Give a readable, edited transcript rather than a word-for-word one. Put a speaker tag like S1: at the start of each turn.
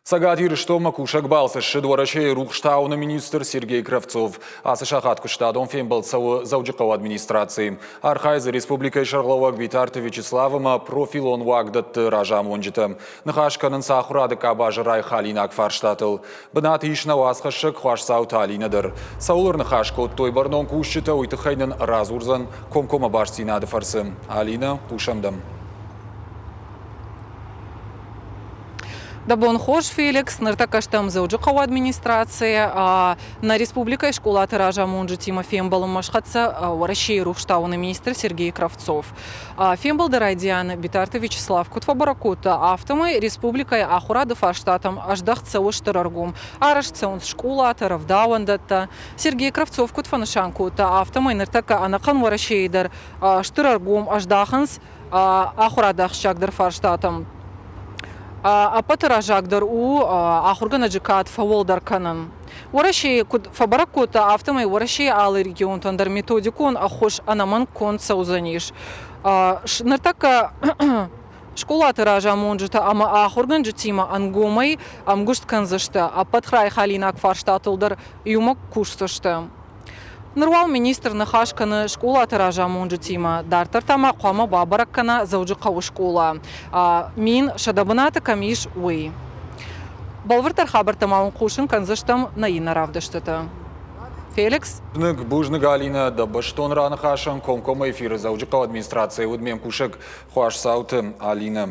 S1: Цӕгат Ирыстонмӕ кусӕг балцы ссыд Уӕрӕсейы рухстауыны министр Сергей Кравцов. Ацы сахат куыстадон фембӕлд цӕуы Дзӕуджыхъӕуы администрацийы. Архайы дзы республикӕйы сӕргълӕууӕг Битарты Вячеслав ӕмӕ профилон уагдӕтты разамонджытӕ. Ныхас кӕнынц ахуырады къабазы райхалинаг фарстатыл. Бынаты ис нӕ уацхӕссӕг Хуасдзауты Алинӕ дӕр. Цӕуыл ӕрныхас кодтой бӕрнон кусджытӕ, уый тыххӕй нын радзурдзӕн комкоммӕ бастдзинады фӕрцы. Алинӕ, хъусӕм дӕм.
S2: Дӕ бон хорз, Феликс. Ныртӕккӕ стӕм Дзӕуджыхъӕуы администрацийы. Нӕ республикӕйы скъолаты разамонджытимӕ фембӕлынмӕ схӕццӕ Уӕрӕсейы рухстауыны министр Сергей Кравцов. Фембӕлды райдианы Битарты Вячеслав куыд фӕбӕрӕг кодта, афтӕмӕй республикӕйы ахуырады фарстатӕм ӕздӕхт цӕуы стыр ӕргом. Арӕзт цӕуынц скъолатӕ, рӕвдауӕндӕттӕ. Сергей Кравцов куыд фӕнысан кодта, афтӕмӕй ныртӕккӕ ӕнӕхъӕн Уӕрӕсейы дӕр стыр ӕргом ӕздахынц ахуырады ахсджиагдӕр фарстатӕм. Ӕппӕты раззагдӕр у ахуыргӕнӕджы кад фӕуӕлдӕр кӕнын. Уӕрӕсейы куыд фӕбӕрӕг кодта, афтӕмӕй Уӕрӕсейы алы регионтӕн дӕр методикон ӕххуыс ӕнӕмӕнг конд цӕудзӕнис. Ныртӕккӕ скъолаты разамонджытӕ ӕмӕ ахуыргӕнджытимӕ ӕнгомӕй ӕмгуыст кӕндзысты, ӕппӕт райхалинаг фарстатыл дӕр иумӕ кусдзысты. Ныр уал министр ныхас кӕны скъолаты разамонджытимӕ. Дарддӕр та ма хъуамӕ бабӕрӕг кӕна Дзӕуджыхъӕуы скъола. 1100 бынаты кӕм ис, уый. Бӕлвырддӕр хабӕрттӕ ма уын хъусын кӕндзыстӕм нӕ иннӕ равдыстыты. Феликс?
S1: Бузныг, бузныг, Алинӕ, дӕ бӕстон раныхасӕн комкоммӕ эфиры Дзӕуджыхъӕуы администрацийы уыд ме мкусӕг Хуасдзауты Алинӕ.